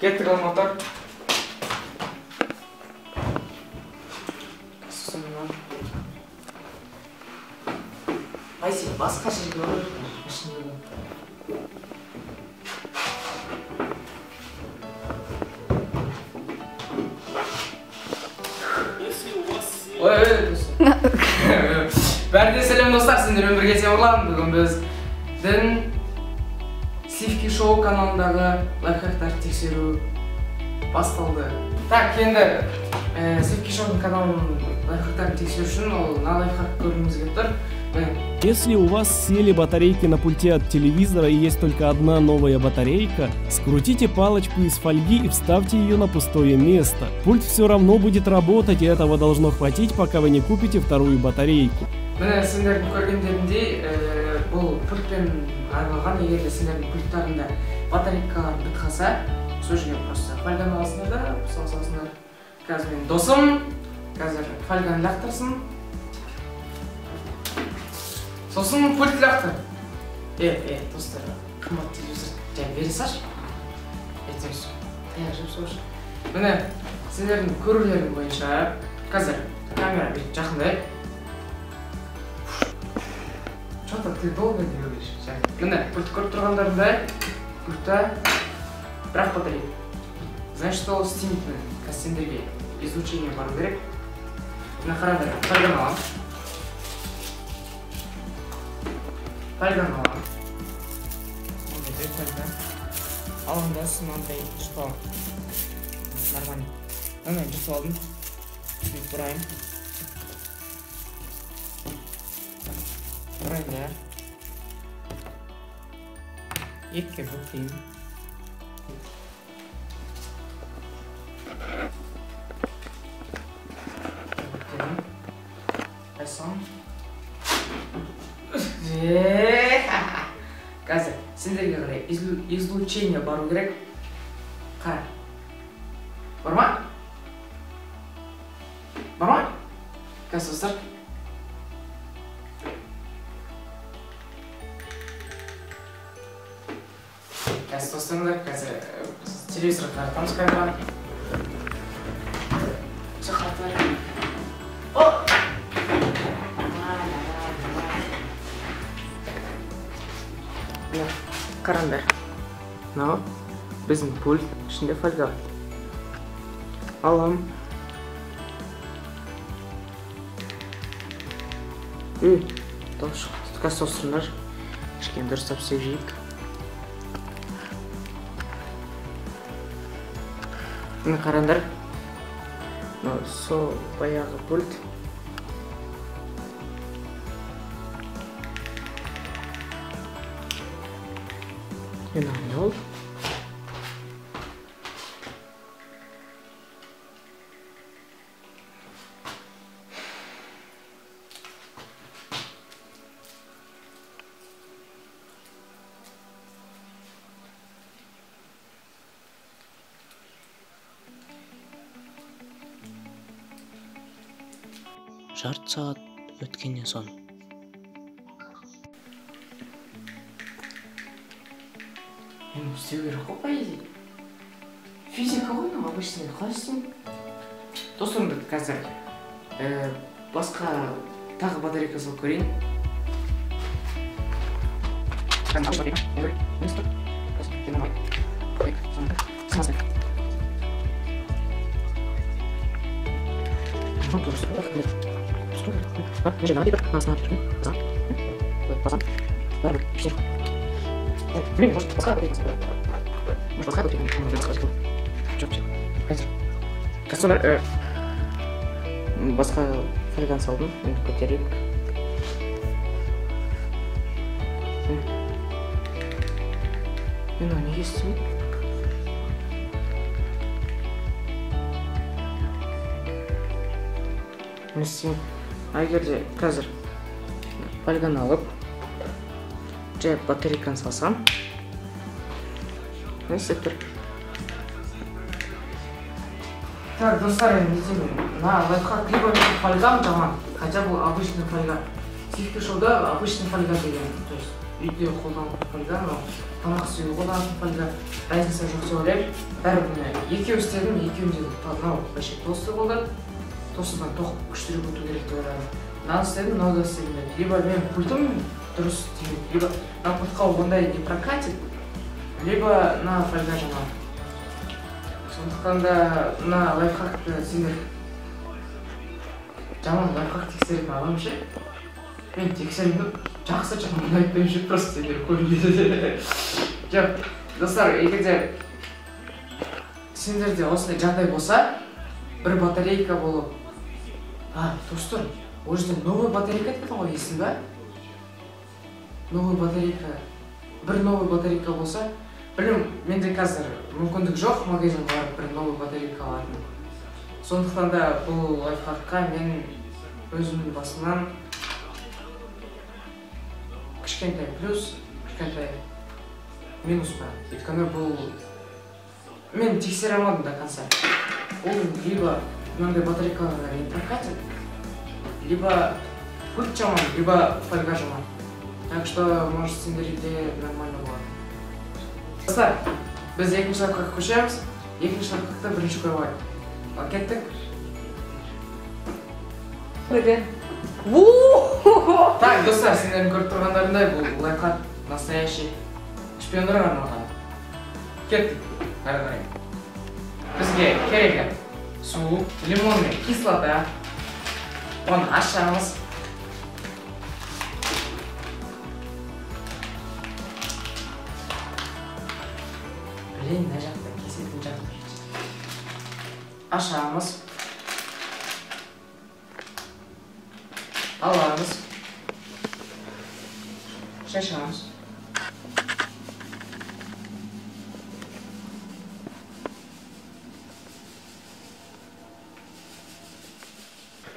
Кеттік ал мотор. Сосын Айси, басқа жерге барып, ішінде. Ой, ой, бәріне сәлем достар, сендермен бірге Темірлан. Бүгін біздің Сливки Шоу каналындағы лайфхактарды тексеру басталды. Так, енді Сливки Шоу каналының лайфхактарын тексеру үшін ол мына лайфхак көргіміз келіп тұр. Если у вас сели батарейки на пульте от телевизора и есть только одна новая батарейка, скрутите палочку из фольги и вставьте ее на пустое место. Пульт все равно будет работать, и этого должно хватить, пока вы не купите вторую батарейку. Міне, сендердің көргендеріндей, бұл пультпен арналған. Егер де сендердің пульттарында батарейкалар бітіп қалса, сол жерге просто фольганы аласыңдар да сала саласыңдар. Қазір менің досым қазір фольганы лақтырсын, сосын пульт лақтыр. Достар, қымбат телевизор жай бере салшы, ертең таяқ жеп салшы. Міне, сендердің көрулерің бойынша қазір камера бүйтіп жақындайық. Что-то ты долго не говоришь. Міне, пульт көріп тұрғандарындай, пультта бірақ батарейка. Значит, ол істемейтін. Қазір сендерге излучение бару керек. Міне, қараңдар, фольганы аламын. Фольганы аламын. Міне, фольга. Аламын да, сосын мынандай жыртып аламын. Нормально. Міне, жыртып алдым. Сөйтіп бұрайын. Бұрайын да. Екіге бүктеймін. Бүктедім. Қайсам. Қазір сендерге қарай излучение бару керек. Қара. Бар ма? Бар ма? Қазір достар. Қазір достарыңдар, қазір телевизор қаратамыз камераны. Все, қаратылар. О! Міне, қараңдар. Мынау біздің пульт, ішінде фольга. Алам. Дауыс шықты. Қазір тосырыңдар. Кішкене дұрыстап істеп жейік. Міне, қараңдар. Мынау сол баяғы пульт. Мынау не болды? Жарты сағат өткеннен соң. Енді істеу керек қой, по идее. Физика ғой мынау, обычный, қалай істеймін? Достарымды қазір басқа тағы батарейка салып көрейін. Басқа фольганы салдым, енді көтерейік. Мынау неге істемейді? Не істеймін? А егер де қазір фольганы алып, жай батарейканы салсам, не істеп тұр? Так, достар, енді не деймін? Мына лайфхак либо фольгам жаман, хотя бұл обычный фольга. Сливки Шоуда обычный фольга деген, то есть Үйде қолданатын фольга, мынау тамақ істеуге қолданатын фольга, разница жоқ деп ойлаймын. Бәрібір міне екеуі істедім, екеуінде де мынау вообще толстый болды. Толстыдан тоқ күштірек өту керек деп ойладым. Мынаны істедім, мынау да істелмеді. Либо мен пультым дұрыс істемейді, либо мына пультқа ондай не прокатит, либо мына фольга жаман. Сондықтан да мына лайфхакты сендер жаман лайфхак тексеретін адам ше? Мен тексердім, жақсы жаман айтпаймын ше, просто сендер көрінеді. Жоқ, достар, егер де сендерде осындай жағдай болса, бір батарейка болып, достар, ол жерде новый батарейка айтқан ғой, есің ба? Новый батарейка, бір новый батарейка болса, білмеймін, менде қазір мүмкіндік жоқ магазинге барып бір новый батарейка алатын. Сондықтан да бұл лайфхакқа мен өзімнің басымнан кішкентай плюс, кішкентай минус бар. Өйткені бұл мен тексере алмадым до конца. Ол либо мынандай батарейкаларға не прокатит, либо пульт жаман, либо фольга жаман. Так что, может, сендерде нормально болады. Достар, біз екінші лайфхакқа көшеміз. Екінші лайфхакты бірінші көріп алайық. Ал кеттік. Так, достар, сендердің көріп тұрғандарындай бұл лайфхак настоящий шпиондарға арналған. Кеттік, әрі қарай. Бізге керегі су, лимонный кислота. Оны ашамыз. Блин, мына жақта кесетін жақ. Ашамыз. Аламыз. Шашамыз.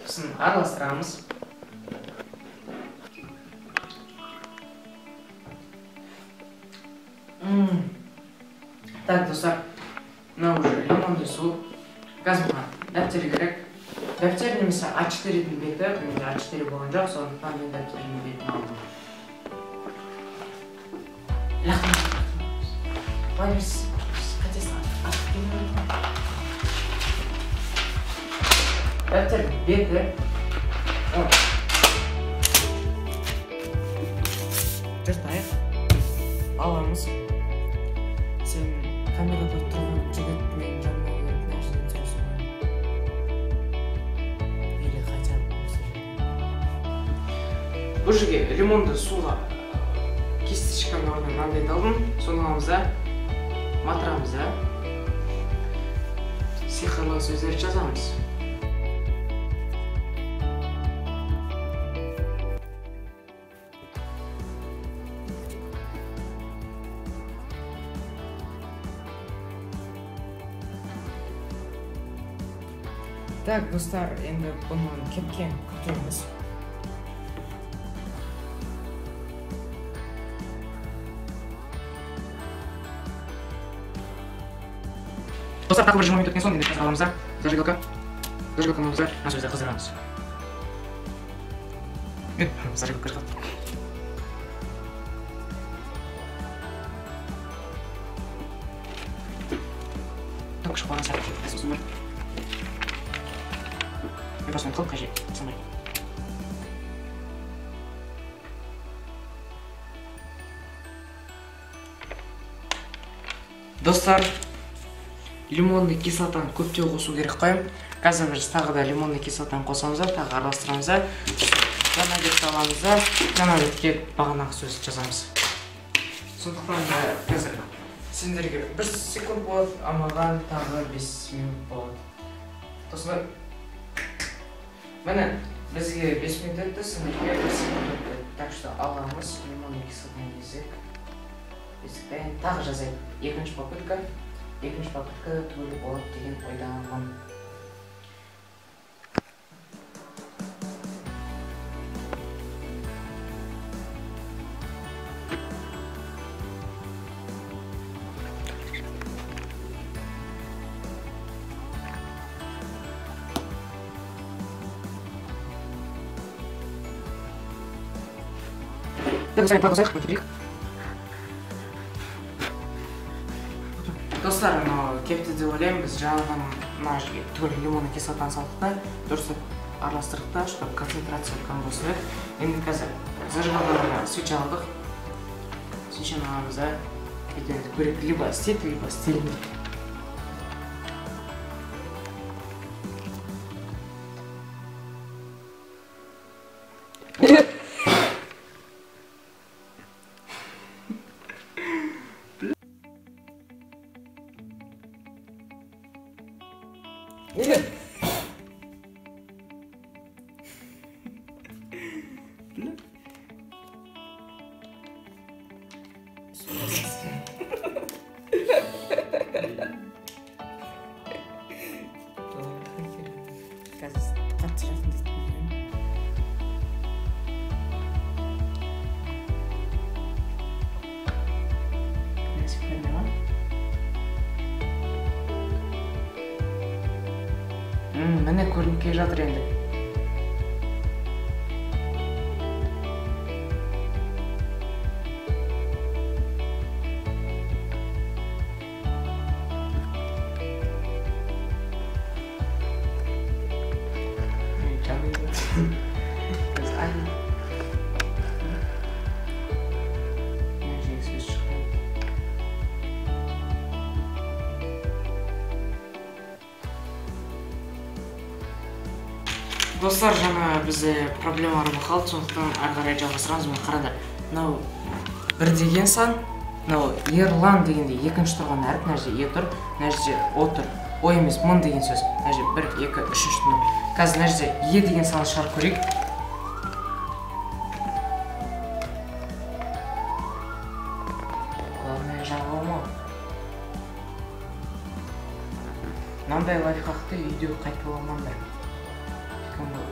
Сосын араластырамыз. Так, достар, мынау уже лимонный су. Қазір маған дәптер керек. Дәптер немесе А4-дің беті. Менде А4 болған жоқ, сондықтан мен дәптердің бетін алдым. Дәптердің беті. Жыртайық. Аламыз. Сен камерада тұрған жігіт менің жаныма келіп мына жерден түсіресің ғой. Или хотя бы осы жерден. Бұл жерге лимонды суға кисточканың орнына мынандайды алдым. Соны аламыз да, матырамыз да, сиқырлы сөздерді жазамыз. Так, достар, енді бұның кепкен күтеміз. Достар, тағы бір 20 минут өткен соң енді қазір аламыз да, зажигалка. Зажигалканы аламыз да, мына жерде қыздырамыз. Зажигалка шығады. Так, шығып алған сияқты. Сосын бір. Мен просто ұмытып қалдым қай жер. Сондай. Достар, лимонный кислотаны көптеу қосу керек қой. Қазір біз тағы да лимонный кислотаны қосамыз да, тағы араластырамыз да, жаңа бетті аламыз да, жаңа бетке бағанағы сөзді жазамыз. Сондықтан да қазір сендерге 1 секунд болады, а маған тағы 5 минут болады. Достар, міне бізге 5 минут өтті, сендерге 1 секунд өтті. Так что аламыз лимонный кислотаны езік. Есіктен тағы жазайық. Екінші попытка. Екінші попытка түгел болады деген ойдамын. Достар, мынау кепті деп ойлаймын. Біз жаңадан мына жерге түгел лимонный кислотаны салдық та, дұрыстап араластырдық та, чтобы концентрация үлкен болсын деп. Енді қазір зажигалканы свеча алдық. Свечаны аламыз да, бүйтіп көрейік, либо істейді, либо істелмейді. Неге? Қазір қатты жақындатып көрейін. Нәрсе көріне ма? Міне көрініп келе жатыр енді. Достар, жаңа бізде проблемалар болып қалды, сондықтан ары қарай жалғастырамыз. Міне қараңдар, мынау бір деген сан, мынау Ерлан дегенде екінші тұрған әріп, мына жерде Е тұр, мына жерде О тұр. О емес, мың деген сөз. Мына жерде 1, 2, 3 нөл. Қазір мына жерде Е деген санды шығарып көрейік. Главное, жағалмау. Мынандай лайфхакты үйде қайталамаңдар.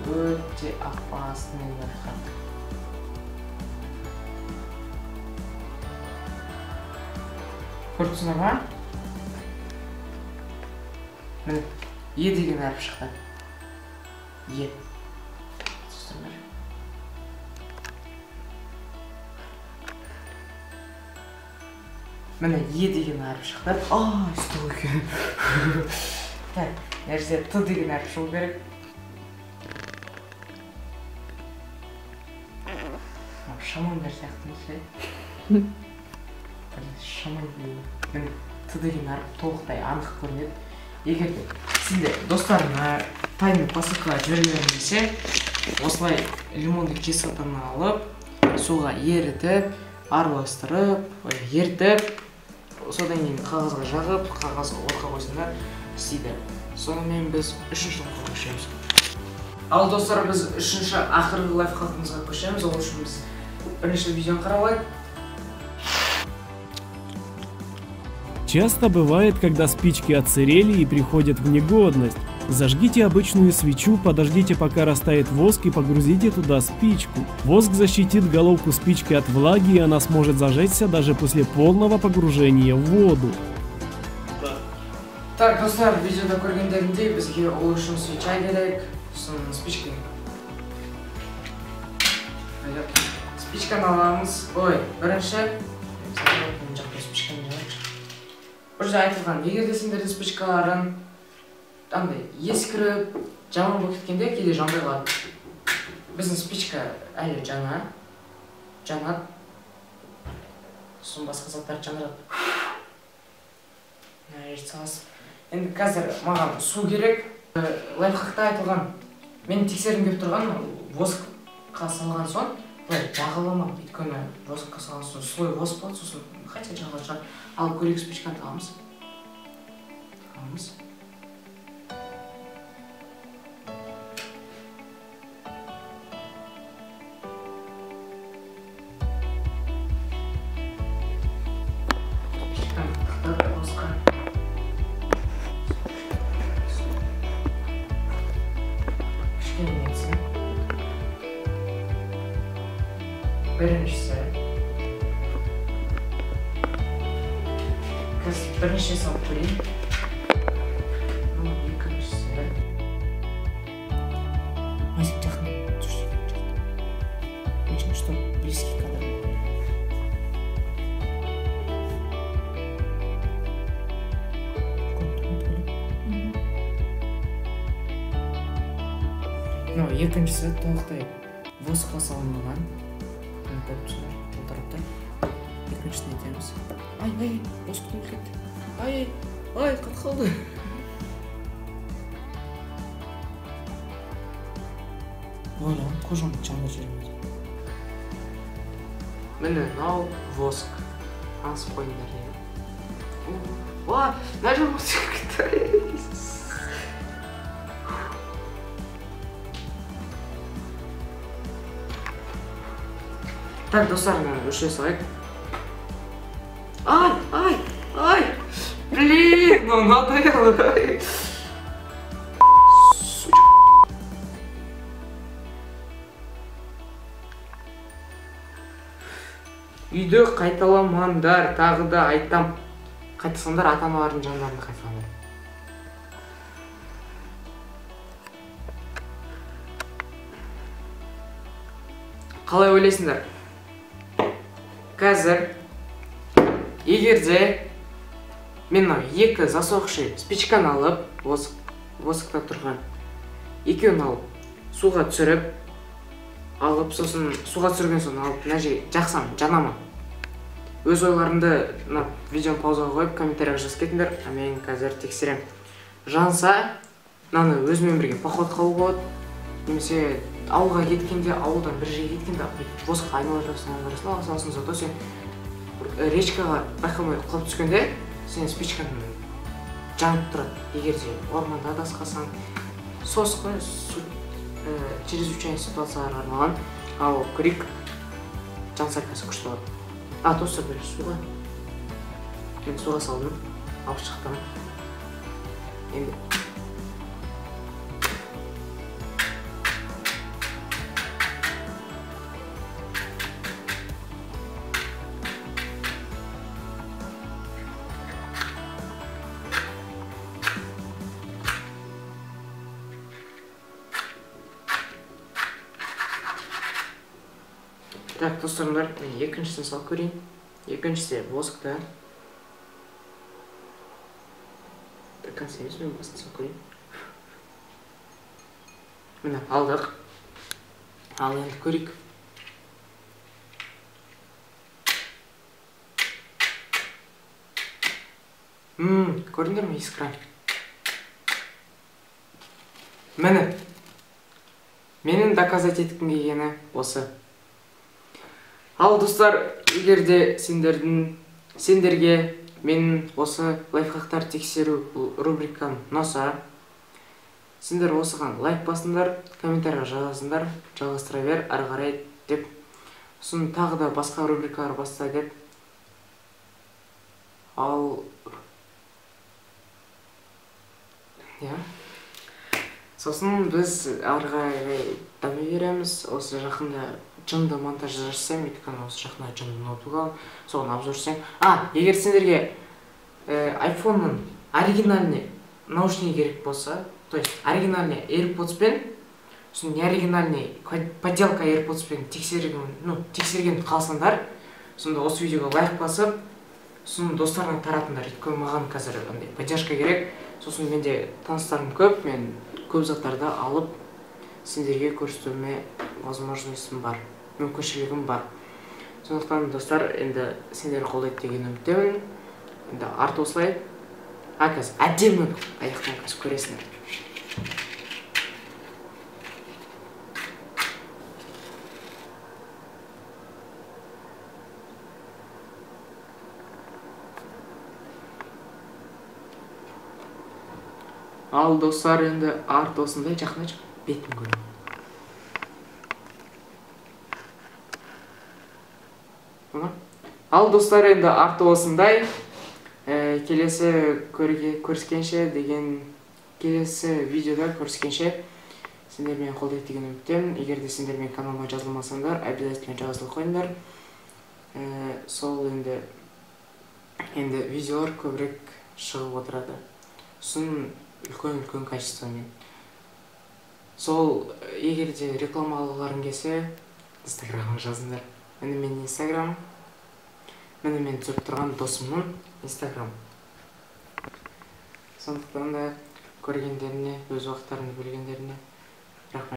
Өте опасный лайфхак. Көріп тұрсыңдар ма? Міне, Е деген әріп шықты. Е. Түсіндіңдер? Міне, Е деген әріп шықты. Ай, стол екен. Так, мына жерде Т деген әріп шығу керек. Шамандар сияқты ше. Шаман деймін. Т деген әріп толықтай анық көрінеді. Егер де сендер достарыңа тайный посылка жібергілерің келсе, осылай лимонный кислотаны алып, суға ерітіп, араластырып, ерітіп, содан кейін қағазға жағып, қағазға отқа қойсаңдар істейді. Сонымен біз үшінші лайфхакқа көшеміз. Ал достар, біз үшінші ақырғы лайфхакымызға көшеміз. Ол үшін біз бірінші видеоны қарап алайық. Часто бывает, когда спички отсырели и приходят в негодность. Зажгите обычную свечу, подождите, пока растает воск, и погрузите туда спичку. Воск защитит головку спички от влаги, и она сможет зажечься даже после полного погружения в воду. Так, достар, видеода көргендеріңдей бізге ол үшін свеча керек, сосын спичка. Спичканы аламыз. Ой, бірінші спичканы алайықшы. Бұл жерде айтылған, егер де сендердің спичкаларың андай ескіріп, жаман болып кеткенде кейде жанбай қалады. Біздің спичка әлі жаңа, жанады. Сосын басқа заттар жандырады. Мына жерді саласыз. Енді қазір маған су керек. Лайфхакта айтылған, мен тексергім келіп тұрған, воскқа салған соң былай жағаламам, өйткені воскқа салған соң слой воск болады, сосын хотя жағалап шығар. Ал көрейік, спичканы тағамыз. Тағамыз. Спичканы тықтық восқа. Кішкене нетсін. Біріншісі. Қазір бірінші салып көрейін. Мынау екіншісі. Мазик жақын. Нужно, чтобы близкий кадр был. Мынау екіншісі толықтай воскқа салынған. Міне көріп тұрсыңдар, жылтырап тұр. Екіншісін етеміз. Ай, ай, воск толып кетті. Ай, ай, қатып қалды. Ойлағам, кожамды жандырып жібермеді. Міне мынау воск. Асып қойыңдар деген. Уа, мына жер воск кетті. Так, достар, мына өшіре салайық. Ай, ай, ай! Блин, ну надоело. Үйде қайталамаңдар, тағы да айтам. Қайтасаңдар, ата-аналардың жандарында қайталаңдар. Қалай ойлайсыңдар? Қазір, егер де мен мынау екі засохший спичканы алып, воскта тұрған екеуін алып, суға түсіріп, алып, сосын суға түсірген соң алып, мына жерге жақсам, жана ма? Өз ойларыңды мына видеоны паузаға қойып, комментарияға жазып кетіңдер, а мен қазір тексерем. Жанса, мынаны өзімен бірге походқа алуға болады, немесе ауылға кеткенде, ауылдан бір жерге кеткенде воскқа айналып жатсаң, ала саласың, зато сен речкаға байқамай құлап түскенде сен спичкаң жанып тұрады. Егер де орманда адасқансаң, сосқы чрезвычайный ситуацияларға арналған. Ал көрейік, жанса қазір күшті болады. А, достар, бір суға. Мен суға салдым, алып шықтым. Енді Так, достарымдар, мен екіншісін салып көрейін. Екіншісі воскта. До конца емес, мен басын салып көрейін. Міне, алдық. Ал енді көрейік. Көрдіңдер ме искра? Міне. Менің доказать еткім келгені осы. Ал достар, егер де сендерге менің осы лайфхактар тексеру рубрикам ұнаса, сендер осыған лайк басыңдар, комментарийға жазасыңдар, жалғастыра бер, ары қарай деп, сосын тағы да басқа рубрикалар баста деп. Ал иә. Сосын біз ары қарай дами береміз. Осы жақында жынды монтаж жасасам, өйткені осы жақында жынды ноутбук алдым, соған обзор жасаймын. А, егер сендерге айфонның оригинальный наушнигі керек болса, то есть оригинальный AirPods пен, сосын неоригинальный подделка AirPods пен тексерген қалсаңдар, сонда осы видеоға лайк басып, сосын достарыңа таратыңдар. Өйткені маған қазір андай поддержка керек. Сосын менде таныстарым көп, мен көп заттарды алып сендерге көрсетуіме возможностьім бар, мүмкіншілігім бар. Сондықтан достар, енді сендер қолдайды деген үміттемін. Енді арты осылай. А, қазір әдемі аяқтан қазір көресіңдер. Ал достар, енді арт осындай, жақындайшы, бетін көрейін. Ал достар, енді арты осындай. Келесі көріскенше деген, келесі видеода көріскенше сендер мені қолдайды деген үміттемін. Егер де сендер менің каналыма жазылмасаңдар, обязательно жазылып қойыңдар. Сол енді видеолар көбірек шығып отырады. Сосын үлкен-үлкен качествомен. Сол, егер де реклама алғыларың келсе, Инстаграмға жазыңдар. Міне менің Инстаграм. Міне мен түсіріп тұрған досымның Инстаграм. Сондықтан да көргендеріне, өз уақыттарыңды бөлгендеріне рахмет.